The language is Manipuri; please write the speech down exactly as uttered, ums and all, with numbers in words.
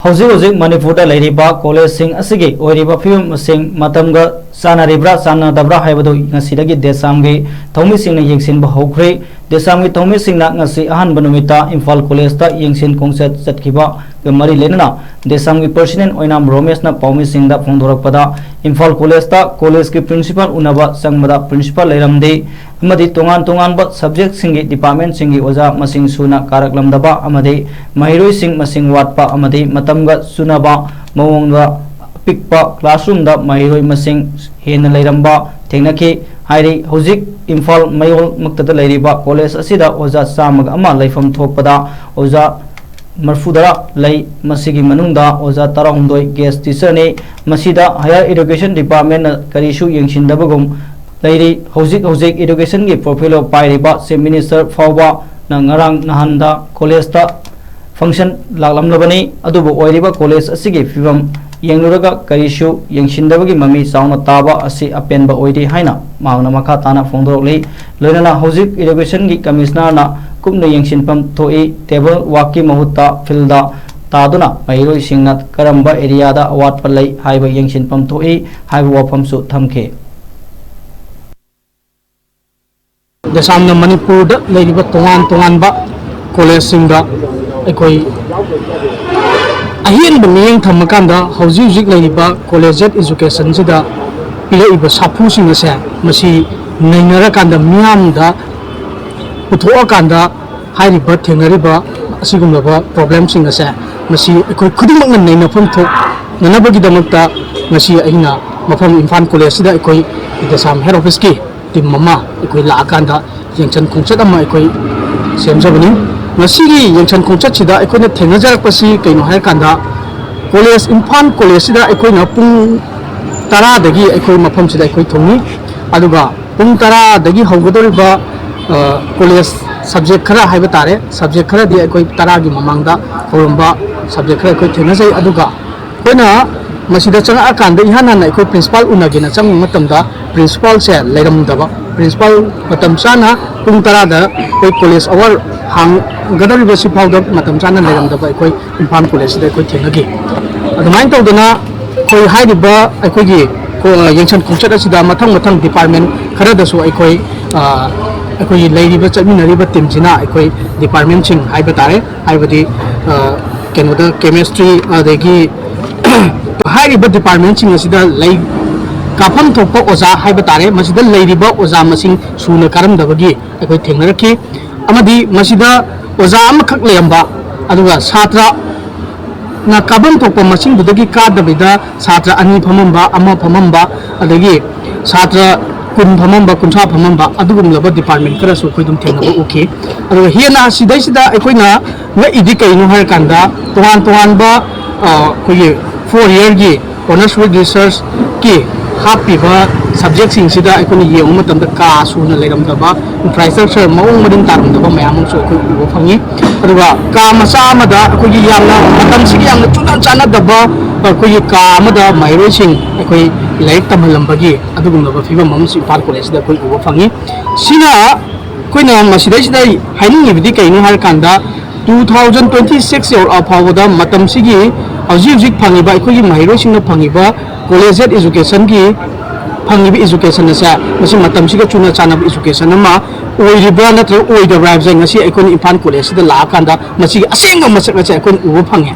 ꯍꯧꯖꯤꯛ ꯍꯧꯖꯤꯛ ꯃꯅꯤꯄꯨꯔꯗ ꯂꯩꯔꯤꯕ ꯀꯣꯂꯦꯖꯁꯤꯡ ꯑꯁꯤꯒꯤ ꯑꯣꯏꯔꯤꯕ ꯐꯤꯕꯝ ꯑꯁꯤ ꯃꯇꯝꯒ ꯆꯥꯟꯅꯔꯤꯕ꯭ꯔꯥ ꯆꯥꯟꯅꯗꯕ꯭ꯔꯥ ꯍꯥꯏꯕꯗꯨ ꯉꯁꯤꯗꯒꯤ ꯗꯦꯁꯥꯝꯒꯤ ꯊꯧꯃꯤꯁꯤꯡꯅ ꯌꯦꯡꯁꯤꯟꯕ ꯍꯧꯈ꯭ꯔꯦ꯫ ꯗꯦꯁꯥꯝꯒꯤ ꯊꯧꯃꯤꯁꯤꯡꯅ ꯉꯁꯤ ꯑꯍꯥꯟꯕ ꯅꯨꯃꯤꯠꯇ ꯏꯝꯐꯥꯜ ꯀꯣꯂꯦꯖꯇ ꯌꯦꯡꯁꯤꯟ ꯈꯣꯡꯆꯠ ꯆꯠꯈꯤꯕꯒ ꯃꯔꯤ ꯂꯩꯅꯅ ꯗꯦꯁꯥꯝꯒꯤ ꯄ꯭ꯔꯁꯤꯗꯦꯟ ꯑꯣꯏꯅꯥꯝ ꯔꯣꯃꯦꯁꯅ ꯄꯥꯎꯃꯤꯁꯤꯡꯗ ꯐꯣꯡꯗꯣꯔꯛꯄꯗ, ꯏꯝꯐꯥꯜ ꯀꯣꯂꯦꯖꯇ ꯀꯣꯂꯦꯖꯀꯤ ꯄ꯭ꯔꯤꯟꯁꯤꯄꯥꯜ ꯎꯅꯕ ꯆꯪꯕꯗ ꯄ꯭ꯔꯤꯟꯁꯤꯄꯥꯜ ꯂꯩꯔꯝꯗꯦ ꯑꯃꯗꯤ ꯇꯣꯉꯥꯟ ꯇꯣꯉꯥꯟꯕ ꯁꯕꯖꯦꯛꯁꯤꯡꯒꯤ ꯗꯤꯄꯥꯔꯠꯃꯦꯟꯁꯤꯡꯒꯤ ꯑꯣꯖꯥ ꯃꯁꯤꯡ ꯁꯨꯅ ꯀꯥꯔꯛꯂꯝꯗꯕ ꯑꯃꯗꯤ ꯃꯍꯩꯔꯣꯏꯁꯤꯡ ꯃꯁꯤꯡ ꯋꯥꯠꯄ ꯑꯃꯗꯤ ꯃꯇꯝꯒ ꯆꯨꯅꯕ ꯃꯑꯣꯡꯗ ꯑꯄꯤꯛꯄ ꯀ꯭ꯂꯥꯁꯔꯨꯝꯗ ꯃꯍꯩꯔꯣꯏ ꯃꯁꯤꯡ ꯍꯦꯟꯅ ꯂꯩꯔꯝꯕ ꯊꯦꯡꯅꯈꯤ ꯍꯥꯏꯔꯤ꯫ ꯍꯧꯖꯤꯛ ꯏꯝꯐꯥꯜ ꯃꯌꯣꯜꯃꯛꯇꯗ ꯂꯩꯔꯤꯕ ꯀꯣꯂꯦꯖ ꯑꯁꯤꯗ ꯑꯣꯖꯥ ꯆꯥꯝꯃꯒ ꯑꯃ ꯂꯩꯐꯝ ꯊꯣꯛꯄꯗ ꯑꯣꯖꯥ ꯃꯔꯐꯨꯇꯔꯥ ꯂꯩ꯫ ꯃꯁꯤꯒꯤ ꯃꯅꯨꯡꯗ ꯑꯣꯖꯥ ꯇꯔꯥꯍꯨꯝꯗꯣꯏ ꯒꯦꯁ ꯇꯤꯆꯔꯅꯤ꯫ ꯃꯁꯤꯗ Higher Education Departmentꯅ ꯀꯔꯤꯁꯨ ꯌꯦꯡꯁꯤꯟꯗꯕꯒꯨꯝ ꯂꯩꯔꯤ꯫ ꯍꯧꯖꯤꯛ ꯍꯧꯖꯤꯛ educationꯒꯤ portfolio ꯄꯥꯏꯔꯤꯕ Chief Minister ꯐꯥꯎꯕꯅ ꯉꯔꯥꯡ ꯅꯍꯥꯟꯗ ꯀꯣꯂꯦꯖꯇ function ꯂꯥꯛꯂꯝꯂꯕꯅꯤ꯫ ꯑꯗꯨꯕꯨ ꯑꯣꯏꯔꯤꯕ ꯀꯣꯂꯦꯖ ꯑꯁꯤꯒꯤ ꯐꯤꯕꯝ ꯌꯦꯡꯂꯨꯔꯒ ꯀꯔꯤꯁꯨ ꯌꯦꯡꯁꯤꯟꯗꯕꯒꯤ ꯃꯃꯤ ꯆꯥꯎꯅ ꯇꯥꯕ ꯑꯁꯤ ꯑꯄꯦꯟꯕ ꯑꯣꯏꯗꯦ ꯍꯥꯏꯅ ꯃꯍꯥꯛꯅ ꯃꯈꯥ ꯇꯥꯅ ꯐꯣꯡꯗꯣꯔꯛꯂꯤ꯫ ꯂꯣꯏꯅꯅ ꯍꯧꯖꯤꯛ educationꯒꯤ commissionerꯅ ꯀꯨꯞꯅ ꯌꯦꯡꯁꯤꯟꯐꯝ ꯊꯣꯛꯏ꯫ Table workꯀꯤ ꯃꯍꯨꯠꯇ fieldꯇ ꯇꯥꯗꯨꯅ ꯃꯍꯩꯔꯣꯏꯁꯤꯡꯅ ꯀꯔꯝꯕ areaꯗ ꯑꯋꯥꯠꯄ ꯂꯩ ꯍꯥꯏꯕ ꯌꯦꯡꯁꯤꯟꯐꯝ ꯊꯣꯛꯏ ꯍꯥꯏꯕ ꯋꯥꯐꯝꯁꯨ ꯊꯝꯈꯤ꯫ ꯗꯦꯁꯥꯝꯅ ꯃꯅꯤꯄꯨꯔꯗ ꯂꯩꯔꯤꯕ ꯇꯣꯉꯥꯟ ꯇꯣꯉꯥꯟꯕ ꯀꯣꯂꯦꯖꯁꯤꯡꯗ ꯑꯩꯈꯣꯏ ꯑꯍꯦꯟꯕ ꯃꯤꯠꯌꯦꯡ ꯊꯝꯃꯀꯥꯟꯗ ꯍꯧꯖꯤꯛ ꯍꯧꯖꯤꯛ ꯂꯩꯔꯤꯕ collegiate educationꯁꯤꯗ ꯄꯤꯔꯛꯏꯕ ꯁꯥꯐꯨꯁꯤꯡ ꯑꯁꯦ ꯃꯁꯤ ꯅꯩꯅꯔꯀꯥꯟꯗ ꯃꯤꯌꯥꯝꯗ ꯄꯨꯊꯣꯛꯑꯀꯥꯟꯗ ꯍꯥꯏꯔꯤꯕ ꯊꯦꯡꯅꯔꯤꯕ ꯑꯁꯤꯒꯨꯝꯂꯕ problemꯁꯤꯡ ꯑꯁꯦ ꯃꯁꯤ ꯑꯩꯈꯣꯏ ꯈꯨꯗꯤꯡꯃꯛꯅ ꯅꯩꯅꯐꯝ ꯊꯣꯛꯅꯅꯕꯒꯤꯗꯃꯛꯇ ꯉꯁꯤ ꯑꯩꯅ ꯃꯐꯝ ꯏꯝꯐꯥꯜ ꯀꯣꯂꯦꯖꯁꯤꯗ ꯑꯩꯈꯣꯏ ꯗꯦꯁꯥꯝ head officeꯀꯤ team ꯑꯃ ꯑꯩꯈꯣꯏ ꯂꯥꯛꯑꯀꯥꯟꯗ ꯌꯦꯡꯁꯟ ꯈꯣꯡꯆꯠ ꯑꯃ ꯑꯩꯈꯣꯏ ꯁꯦꯝꯖꯕꯅꯤ꯫ ꯉꯁꯤꯒꯤ ꯌꯦꯡꯁꯟ ꯈꯣꯡꯆꯠꯁꯤꯗ ꯑꯩꯈꯣꯏꯅ ꯊꯦꯡꯅꯖꯔꯛꯄꯁꯤ ꯀꯩꯅꯣ ꯍꯥꯏꯔꯀꯥꯟꯗ, ꯀꯣꯂꯦꯖ, ꯏꯝꯐꯥꯜ ꯀꯣꯂꯦꯖꯁꯤꯗ ꯑꯩꯈꯣꯏꯅ ꯄꯨꯡ ꯇꯔꯥꯗꯒꯤ ꯑꯩꯈꯣꯏ ꯃꯐꯝꯁꯤꯗ ꯑꯩꯈꯣꯏ ꯊꯨꯡꯉꯤ꯫ ꯑꯗꯨꯒ ꯄꯨꯡ ꯇꯔꯥꯗꯒꯤ ꯍꯧꯒꯗꯧꯔꯤꯕ, ꯑ, ꯀꯣꯂꯦꯖ subject ꯈꯔ ꯍꯥꯏꯕ ꯇꯥꯔꯦ, subject ꯈꯔꯗꯤ ꯑꯩꯈꯣꯏ ꯇꯔꯥꯒꯤ ꯃꯃꯥꯡꯗ ꯍꯧꯔꯝꯕ subject ꯈꯔ ꯑꯩꯈꯣꯏ ꯊꯦꯡꯅꯖꯩ꯫ ꯑꯗꯨꯒ ꯑꯩꯈꯣꯏꯅ ꯃꯁꯤꯗ ꯆꯪꯉꯛꯑꯀꯥꯟꯗ ꯏꯍꯥꯟ ꯍꯥꯟꯅ ꯑꯩꯈꯣꯏ ꯄ꯭ꯔꯤꯟꯁꯤꯄꯥꯜ ꯎꯅꯒꯦꯅ ꯆꯪꯕ ꯃꯇꯝꯗ ꯄ꯭ꯔꯤꯟꯁꯤꯄꯥꯜꯁꯦ ꯂꯩꯔꯝꯗꯕ꯫ ꯄ꯭ꯔꯤꯟꯁꯤꯄꯥꯜ ꯃꯇꯝ ꯆꯥꯅ ꯄꯨꯡ ꯇꯔꯥꯗ ꯑꯩꯈꯣꯏ ꯀꯣꯂꯦꯖ ꯑꯋꯥꯔ ꯍꯥꯡꯒꯗꯧꯔꯤꯕꯁꯤ ꯐꯥꯎꯗ ꯃꯇꯝ ꯆꯥꯅ ꯂꯩꯔꯝꯗꯕ ꯑꯩꯈꯣꯏ ꯏꯝꯐꯥꯜ ꯀꯣꯂꯦꯖꯁꯤꯗ ꯑꯩꯈꯣꯏ ꯊꯦꯡꯅꯈꯤ꯫ ꯑꯗꯨꯃꯥꯏꯅ ꯇꯧꯗꯅ ꯑꯩꯈꯣꯏ ꯍꯥꯏꯔꯤꯕ ꯑꯩꯈꯣꯏꯒꯤ ꯀꯣ-, ꯌꯦꯡꯁꯟ ꯈꯣꯡꯆꯠ ꯑꯁꯤꯗ ꯃꯊꯪ ꯃꯊꯪ ꯗꯤꯄꯥꯔꯠꯃꯦꯟ ꯈꯔꯗꯁꯨ ꯑꯩꯈꯣꯏ, ꯑ, ꯑꯩꯈꯣꯏꯒꯤ ꯂꯩꯔꯤꯕ ꯆꯠꯃꯤꯟꯅꯔꯤꯕ ꯇꯤꯝꯁꯤꯅ ꯑꯩꯈꯣꯏ ꯗꯤꯄꯥꯔꯠꯃꯦꯟꯁꯤꯡ ꯍꯥꯏꯕ ꯇꯥꯔꯦ, ꯍꯥꯏꯕꯗꯤ, ꯑ, ꯀꯩꯅꯣꯗ ꯀꯦꯃꯦꯁꯇ꯭ꯔꯤ, ꯑꯗꯒꯤ ꯍꯥꯏꯔꯤꯕ ꯗꯤꯄꯥꯔꯠꯃꯦꯟꯁꯤꯡ ꯑꯁꯤꯗ ꯂꯩ ꯀꯥꯐꯝ ꯊꯣꯛꯄ ꯑꯣꯖꯥ ꯍꯥꯏꯕ ꯇꯥꯔꯦ, ꯃꯁꯤꯗ ꯂꯩꯔꯤꯕ ꯑꯣꯖꯥ ꯃꯁꯤꯡ ꯁꯨꯅ ꯀꯥꯔꯝꯗꯕꯒꯤ ꯑꯩꯈꯣꯏ ꯊꯦꯡꯅꯔꯛꯈꯤ꯫ ꯑꯃꯗꯤ ꯃꯁꯤꯗ ꯑꯣꯖꯥ ꯑꯃꯈꯛ ꯂꯩꯔꯝꯕ, ꯑꯗꯨꯒ ꯁꯥꯇ꯭ꯔꯅ ꯀꯥꯐꯝ ꯊꯣꯛꯄ ꯃꯁꯤꯡꯗꯨꯗꯒꯤ ꯀꯥꯗꯕꯤꯗ ꯁꯥꯇ꯭ꯔ ꯑꯅꯤ ꯐꯝꯃꯝꯕ, ꯑꯃ ꯐꯝꯃꯝꯕ, ꯑꯗꯒꯤ ꯁꯥꯇ꯭ꯔ ꯀꯨꯟ ꯐꯝꯃꯝꯕ, ꯀꯨꯟꯊ꯭ꯔꯥ ꯐꯝꯃꯝꯕ, ꯑꯗꯨꯒꯨꯝꯂꯕ ꯗꯤꯄꯥꯔꯠꯃꯦꯟ ꯈꯔꯁꯨ ꯑꯩꯈꯣꯏ ꯑꯗꯨꯝ ꯊꯦꯡꯅꯕ ꯎꯈꯤ꯫ ꯑꯗꯨꯒ ꯍꯦꯟꯅ ꯁꯤꯗꯩꯁꯤꯗ ꯑꯩꯈꯣꯏꯅ ꯉꯛꯏꯗꯤ ꯀꯩꯅꯣ ꯍꯥꯏꯔꯀꯥꯟꯗ, ꯇꯣꯉꯥꯟ ꯇꯣꯉꯥꯟꯕ, ꯑ, ꯑꯩꯈꯣꯏꯒꯤ ꯐꯣꯔ ꯏꯌꯔꯒꯤ ꯑꯣꯅꯔꯁ ꯋꯤꯠ ꯔꯤꯁꯔꯁꯀꯤ ꯍꯥꯞꯄꯤꯕ ꯁꯕꯖꯦꯛꯁꯤꯡꯁꯤꯗ ꯑꯩꯈꯣꯏꯅ ꯌꯦꯡꯕ ꯃꯇꯝꯗ ꯀꯥ ꯁꯨꯅ ꯂꯩꯔꯝꯗꯕ, ꯏꯟꯐ꯭ꯔꯥꯁ꯭ꯇ꯭ꯔꯛꯆꯔ ꯃꯑꯣꯡ ꯃꯔꯤꯟ ꯇꯥꯔꯝꯗꯕ ꯃꯌꯥꯝ ꯑꯃꯁꯨ ꯑꯩꯈꯣꯏ ꯎꯕ ꯐꯪꯉꯤ꯫ ꯑꯗꯨꯒ ꯀꯥ ꯃꯆꯥ ꯑꯃꯗ ꯑꯩꯈꯣꯏꯒꯤ ꯌꯥꯝꯅ ꯃꯇꯝꯁꯤꯒꯤ ꯌꯥꯝꯅ ꯆꯨꯅ ꯆꯥꯟꯅꯗꯕ ꯑꯩꯈꯣꯏꯒꯤ ꯀꯥ ꯑꯃꯗ ꯃꯍꯩꯔꯣꯏꯁꯤꯡ ꯑꯩꯈꯣꯏ ꯂꯥꯏꯔꯤꯛ ꯇꯝꯍꯜꯂꯝꯕꯒꯤ ꯑꯗꯨꯒꯨꯝꯂꯕ ꯐꯤꯕꯝ ꯑꯃꯁꯨ ꯏꯝꯐꯥꯜ ꯀꯣꯂꯦꯖꯁꯤꯗ ꯑꯩꯈꯣꯏ ꯎꯕ ꯐꯪꯉꯤ꯫ ꯁꯤꯅ ꯑꯩꯈꯣꯏꯅ ꯃꯁꯤꯗꯩꯁꯤꯗ ꯍꯥꯏꯅꯤꯡꯉꯤꯕꯗꯤ ꯀꯩꯅꯣ ꯍꯥꯏꯔꯀꯥꯟꯗ, ꯇꯨ ꯊꯥꯎꯖꯟ ꯇ꯭ꯋꯦꯟꯇꯤ ꯁꯤꯛꯁ ꯌꯧꯔꯛꯑ ꯐꯥꯎꯕꯗ ꯃꯇꯝꯁꯤꯒꯤ ꯍꯧꯖꯤꯛ ꯍꯧꯖꯤꯛ ꯐꯪꯉꯤꯕ, ꯑꯩꯈꯣꯏꯒꯤ ꯃꯍꯩꯔꯣꯏꯁꯤꯡꯅ ꯐꯪꯉꯤꯕ ꯀꯣꯂꯦꯖꯦꯠ ꯏꯖꯨꯀꯦꯁꯟꯒꯤ ꯐꯪꯉꯤꯕ ꯏꯖꯨꯀꯦꯁꯟ ꯑꯁꯦ, ꯃꯁꯤ ꯃꯇꯝꯁꯤꯒ ꯆꯨꯅ ꯆꯥꯟꯅꯕ ꯏꯖꯨꯀꯦꯁꯟ ꯑꯃ ꯑꯣꯏꯔꯤꯕ꯭ꯔꯥ ꯅꯠꯇ꯭ꯔꯒ ꯑꯣꯏꯗꯕ꯭ꯔꯥ ꯍꯥꯏꯕꯁꯦ ꯉꯁꯤ ꯑꯩꯈꯣꯏꯅ ꯏꯝꯐꯥꯜ ꯀꯣꯂꯦꯖꯁꯤꯗ ꯂꯥꯛꯑꯀꯥꯟꯗ ꯃꯁꯤꯒꯤ ꯑꯁꯦꯡꯕ ꯃꯁꯛ ꯑꯁꯦ ꯑꯩꯈꯣꯏꯅ ꯎꯕ ꯐꯪꯉꯦ꯫